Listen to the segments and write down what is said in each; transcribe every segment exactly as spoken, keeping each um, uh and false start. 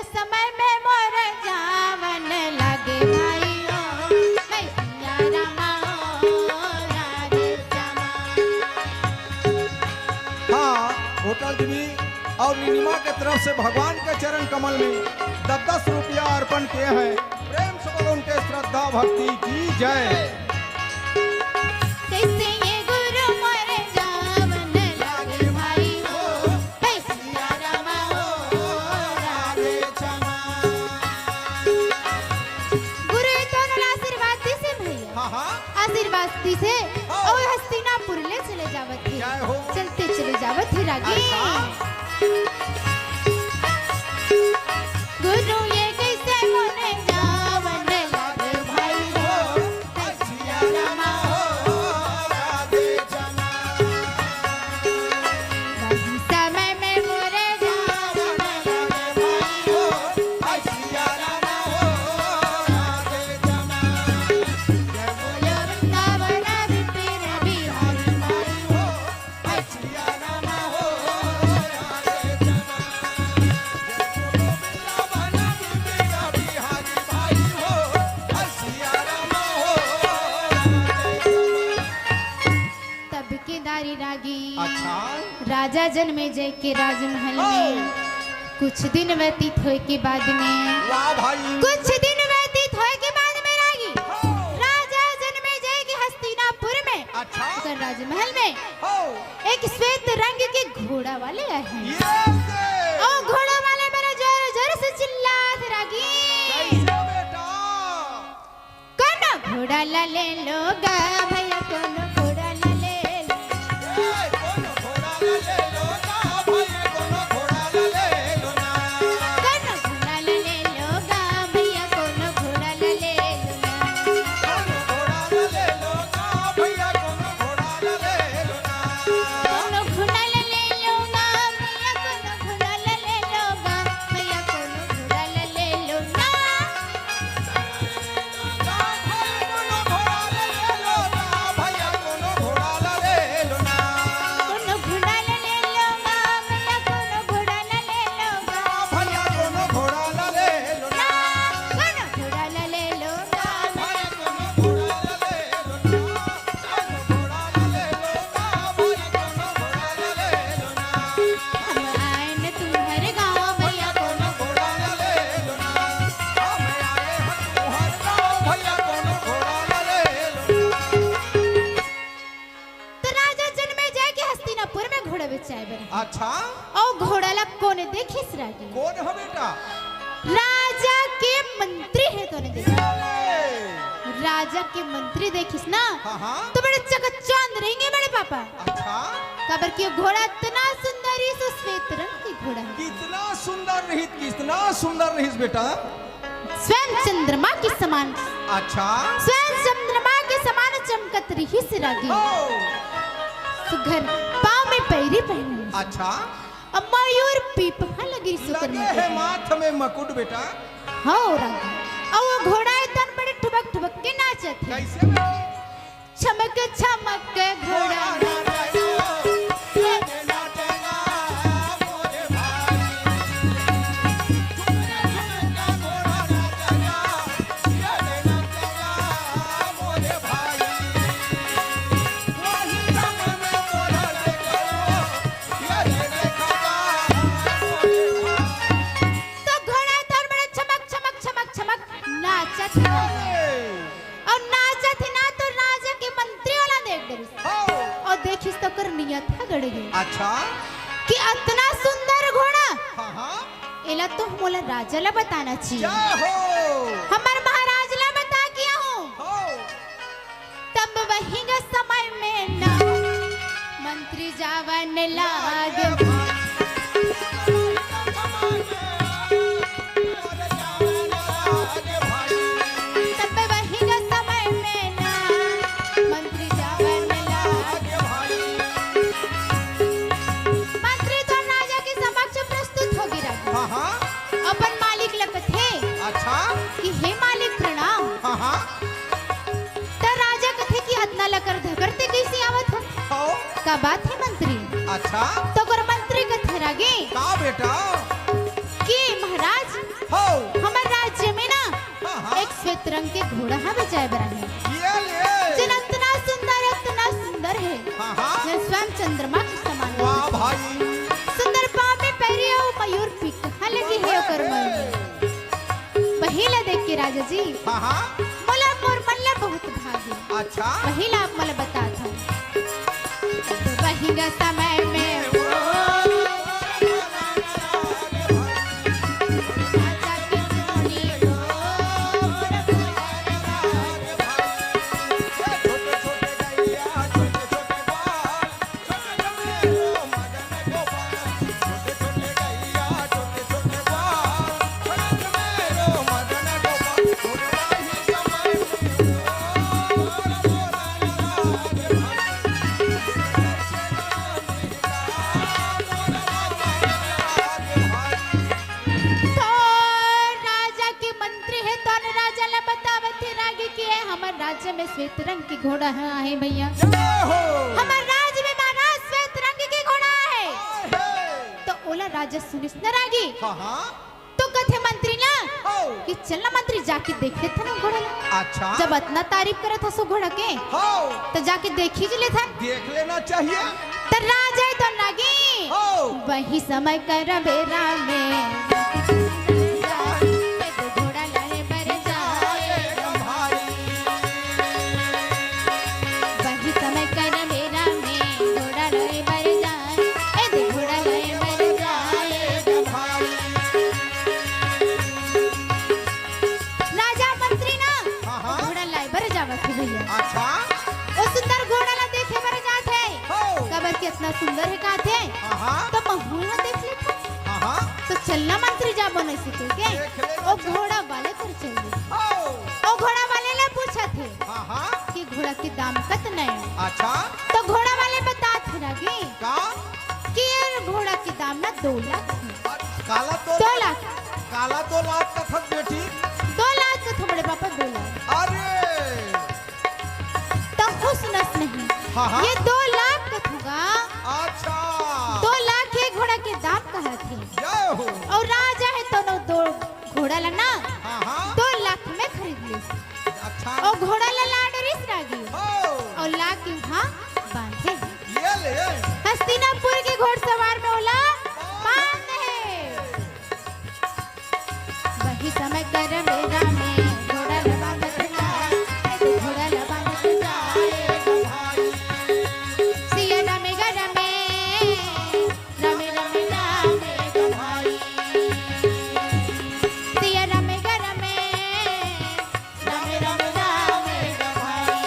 समय में मोर जावन लागे भाई हो, हे सिया रामा हो, राधे श्यामा। हाँ, होटल देवी और नीलिमा के तरफ से भगवान के चरण कमल में दस दस रुपया अर्पण किए हैं। प्रेम से बोलो उनके श्रद्धा भक्ति की जय। कैसे ये गुरु मोर जावन लागे भाई हो, हे सिया रामा हो, राधे श्यामा। गुरु ये दोनों ला आशीर्वाद दिस हे भैया। हाँ, हाँ। आशीर्वाद दिस हे। हाँ। और हस्तिनापुर ले चले जावत हे। जय हो। चलते चले जावत हे रागी। अच्छा। गुरु ये कैसे मोर जावन लागे भाई हो, हे सिया रामा हो, राधे श्यामा। समय में मोर जावन लागे भाई हो, हे सिया रामा हो, राधे श्यामा। जय बोलो वृंदावन बिपिन बिहारी भाई हो, हे सिया रामा हो, राधे श्यामा। जय बोलो वृंदावन बिपिन बिहारी भाई हो, हे सिया रामा हो, राधे श्यामा। तब के दारी रागी। अच्छा। राजा जनमेजय के राजमहल ओ। में कुछ दिन व्यतीत होए के बाद में, वाह भाई। कुछ दिन व्यतीत होए के बाद में रागी, ओ। राजा जनमेजय के हस्तिनापुर में, अच्छा। ओकर राजमहल में, ओ। एक श्वेत रंग के घोड़ा वाले आए हैं। ये से। ओ घोड़ा वाले मेरा जोर जोर से चिल्लात रागी। कैसे बेटा? कोनो घोड़ा ला ले लो गा भैया, कोनो घोड़ा ला ले लो। ए, कोनो घोड़ा ला ले लो गा भैया, कोनो घोड़ा ला ले लो ना। कोनो घोड़ा ला ले लो गा भैया, कोनो घोड़ा ला ले लो ना। कोनो घोड़ा ला ले लो गा भैया, कोनो घोड़ा ला ले लो ना। कोनो घोड़ा ला ले लो गा भैया, कोनो घोड़ा ला ले लो गा भैया, कोनो घोड़ा ला ले लो ना। तो राजा जनमेजय के हस्तिनापुर में घोड़ा बेचाए बर। अच्छा। अउ घोड़ा ला कोन देखिस रागी? कोन ह बेटा? राजा के मंत्री हे, तोने देखिस। अरे। राजा के मंत्री देखिस ना, हाँ, हाँ। तो बड़े चकचांद रहिगे बड़े पापा। अच्छा। काबर कि घोड़ा इतना सुंदर रहिस, श्वेत रंग के घोड़ा हे। कितना सुंदर रहिस, कितना सुंदर रहिस बेटा। स्वयं चंद्रमा के समान। अच्छा। स्वयं चंद्रमा के समान चमकत रहिस रागी। ओ। सुघर पाँव में पैरी पहिने। अच्छा। अउ मयूर पीपहा लगे सुकर लगे हे, माथ में मकुट बेटा। हाँ रागी। अउ वो घोड़ा एतन बड़े ठुबक ठुबक के नाचत हे। कैसे बेटी? छमक छमक घोड़ा। तो घोड़ा तोर बड़े छमक छमक छमक छमक नाचत हे। अउ नाचत हे ना तो राजा के मंत्री वाला देख डरिस। हाँ। अउ देखिस तो ओकर नियत ह गड़ गे। अच्छा। कि अतना सुंदर घोड़ा। हाँ, हाँ। एला तो मोला राजा ला बताना चाहिए। जय हो। हमर महाराज ला बता के आहूँ। हो। तब वही ग समय में ना मंत्री जावन लाग। तब वही ग समय में ना मंत्री जावन लाग। मंत्री तो राजा के समक्ष प्रस्तुत होगे रागी। हाँ, हाँ। अपन मालिक ल कथे अच्छा। कि हे मालिक प्रणाम। हाँ, हाँ। त राजा कथे कि अतना लकर धकर ते कइसे आवत हस? हव। का बात हे मंत्री? अच्छा। त ओकर मंत्री कथे रागी का बेटा? कि महाराज, हो। हमर राज्य में ना हाँ, हाँ। एक श्वेत रंग के घोड़ा हवे जाए बर हे। ये ले। जेन अतना सुंदर, अतना सुंदर हे। हाँ, हाँ। जेन स्वयं चंद्रमा के समान हे। वाह भाई। सुंदर पाँव में पैरी अउ मयूर पीठ कहाँ लगे हे ओकर मन में। वही ला देख के राजा जी, हाँ, हाँ। मोला मोर मन ला बहुत भागे। अच्छा। वही ला आप मोला बतात हव। वही गा समय में तो राजा के मंत्री हे, तो राजा ला बतावत हे रागी कि ए हमर राज्य में श्वेत रंग के घोड़ा ह आहे भैया। जय हो। हमर राज्य में महाराज श्वेत रंग के घोड़ा आहे। आहे। तो ओला राजा सुनिस न रागी। हाँ, हाँ। तो कथे मंत्री ला हो। कि चल ना मंत्री, जाके देख लेथन ओ घोड़ा ला। अच्छा। जब अतना तारीफ करत हस ओ घोड़ा के, हो। तो जाके देखिच लेथन। देख लेना चाहिए। त राजा हे तो रागी। हो। वही समय कर बेरा में घोड़ा लाए बर जाए। वही समय कर बेरा में घोड़ा लाए बर जाए। ए दे घोड़ा लाए बर जाए। राजा मंत्री ना हाँ, हाँ। घोड़ा लाए बर जावत हे भैया। अच्छा। ओ सुंदर घोड़ा ला देखे बर जात हे। हो। काबर के अतना सुंदर हे कहत हे। हाँ, हाँ। तो महूँ ला देख लेथन। हाँ, हाँ। तो चल ना मंत्री जाबो नहीं सीखे के। देख लेना ओ चाहिए। घोड़ा वाले कर चल दे। हो। ओ घोड़ा वाले ला पूछत हे हाँ, हाँ। कि घोड़ा के दाम कतना हे? अच्छा। तो घोड़ा वाले बतात हे रागी का? कि ए घोड़ा के दाम ना दो लाख हे। काला दो दो लाख। लाख। काला दो लाख कथस बेटी। दो लाख कथों बड़े पापा, दो लाख। अरे। त खुश नस नहीं। हाँ, हाँ। ए दो लाख कथों गा। अच्छा। दो लाख ए घोड़ा के दाम कहत हे। जय हो। अउ राजा हे तो नो दो घोड़ा ला ना हाँ, हाँ। दो लाख में खरीद लिस। अच्छा। अउ घोड़ा ला लाडरिस रागी। हो। अउ लाके उहाँ बांधे। ये ले। हस्तिनापुर के घोड़सवार में ओला बांधे। वही समय कर बेरा में घोड़ा ला बांधत जाए, घोड़ा ला बांधत जाए। सिया रामे गा रामे, रामे रामे रामे गा भाई। सिया रामे गा रामे, रामे रामे रामे गा भाई।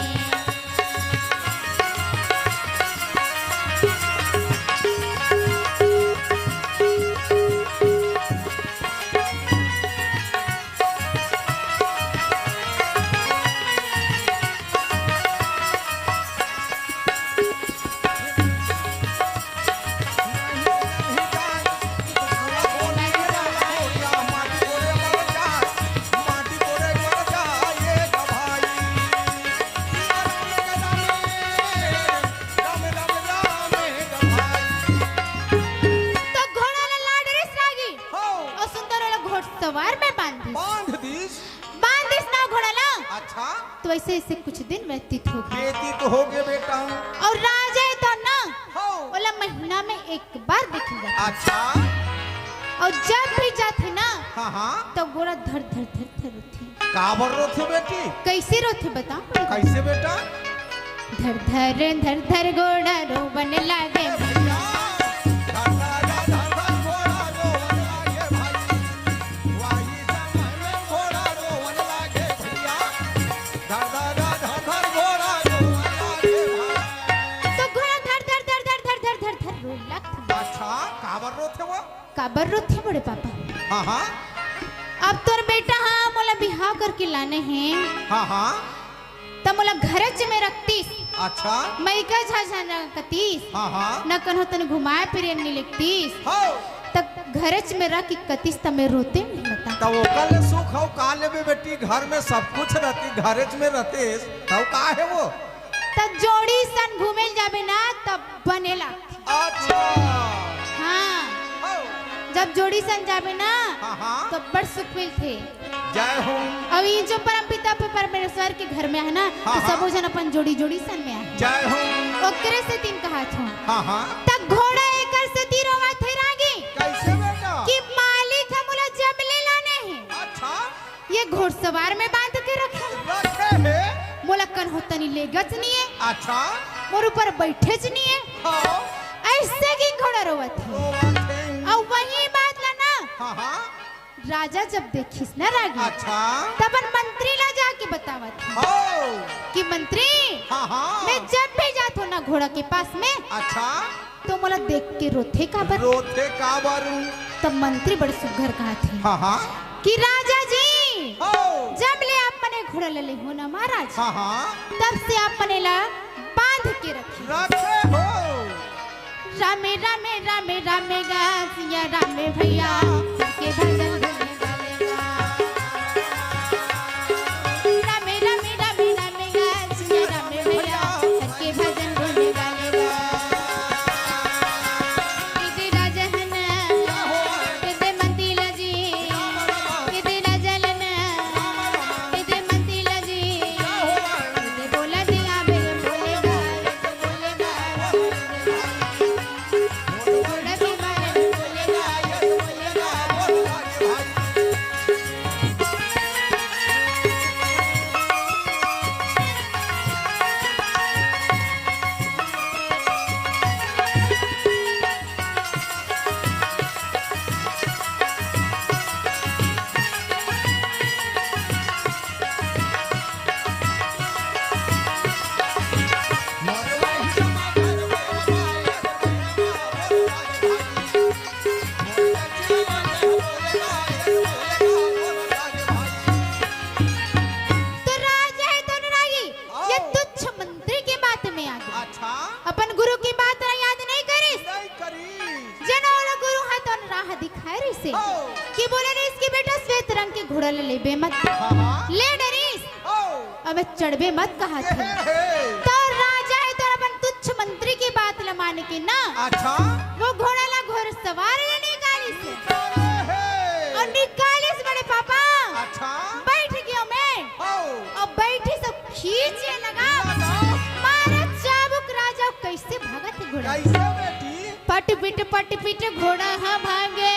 तो घोड़ा ला लाडरिस रागी। हो। अउ सुंदर वाला घोड़सवार में बांध दिस। बांध दिस। बांध दिस ना घोड़ा ला। अच्छा। तो ऐसे ऐसे कुछ दिन व्यतीत हो गे। व्यतीत हो गे बेटा। अउ राजा हे तो ना हो। ओला महीना में एक बार देखे जाथे। अच्छा। अउ जब भी जाथे ना हाँ, हाँ। तो गोड़ा धर धर धर धर रोथे। काबर रोथे बेटी? कैसे रोथे बता? कैसे बेटा? धर धर धर धर गोड़ा रोवन लागे। भैया, धर धर धर धर गोड़ा रोवन लागे भाई। वही समय में गोड़ा रोवन लागे भैया। धर धर धर धर गोड़ा रोवन लागे भाई। तो घोड़ा धर धर धर धर धर धर धर धर रोलक। अच्छा, काबर रोथे वो? काबर रोथे बड़े पापा? हाँ, हाँ। अब तोर बेटा हा मोला बिहाव करके लाने हे। हाँ, हाँ। त मोला घरच में रखतीस। अच्छा। मइका झा झन रखतीस। हाँ, हाँ। न कन्हो तन घुमाए फिरे नि लेगतीस। हो। त घरच में रख के कतीस त मैं रोते नहीं बता। त ओकर ले सुख हव का लेबे बेटी, घर में सब कुछ रहती, घरच में रहतीस, तब का हे वो? त जोड़ी सन घूमे ल जाबे ना, तब बनेला। अच्छा। हाँ। हो। जब जोड़ी सन जाबे ना, हाँ, हाँ। तो बड़ सुख मिलथे। जय हो। अउ ये जो परमपिता पे परमेश्वर के घर में हे ना, हाँ, तो हाँ। सबो झन अपन जोड़ी जोड़ी सन में हे। जय हो। ओकरे सेती कहाथों। हाँ, हाँ। त घोड़ा एकर सेती रोवत हे रागी। कइसे बेटा? कि मालिक ह मोला जब ले लाने हे। अच्छा। ये घोड़सवार में बांध के रखे हे। रखे हे। मोला कन्हो तनी लेगेच नइ हे। अच्छा। मोर ऊपर बइठेच नइ हे। हाँ। अइसे कि घोड़ा रोवत हे। रोवत हे। अउ वही बात ला ना, हाँ, हाँ। राजा जब देखिस ना रागी, अच्छा। तब अपन मंत्री ला जाके बतावत हे हो। कि मंत्री, हाँ, हाँ। मैं जब भी जाथों ना घोड़ा के पास में, अच्छा। तो मोला देख के रोथे काबर? रोथे काबर? तब मंत्री बड़ सुघर कहाथे, हाँ, हाँ। कि राजा जी, हो। जब ले आप मने घोड़ा ले ले हो ना महाराज, हाँ, हाँ। तब से आप मने ला बांध के रखे। रखे हो। रामे, रामे, रामे, रामे गा, सिया रामे भैया, के भजन धुन गावे गा। रामे, रामे, रामे, रामे गा, सिया रामे भैया, के भजन धुन गावे गा। इदे राजा हन, इदे मंदिला जी, इदे राजा लन, इदे मंदिला जी, इदे बोला दिया बे बोले गा। तो राजा हे तो अनुरागी, ये आओ। तुच्छ मंत्री के बात में आ गे। अच्छा। अपन गुरु के बात ला याद नइ करिस। नइ करिस। जेन ओला गुरु ह तो राह दिखाए रहिसे। हो। कि बोले रहिस कि बेटा श्वेत रंग के घोड़ा ले लेबे मत। हाँ, हाँ। ले डरिस। हो। अबे चढ़बे मत कहाथे। हे, हे। तो राजा हे तो अपन तुच्छ मंत्री के बात ला मान के ना। अच्छा। वो घोड़ा ला घोड़सवार ले निकालिस। अरे हे। अउ निकालिस बड़े पापा। अच्छा। बइठ गेंव मैं। हो। अउ बइठिस अउ खींचे लगा। लगा। मारा चाबुक राजा कइसे भागत हे घोड़ा। कइसे बेटी? पट पिट पट पिट घोड़ा ह भागे।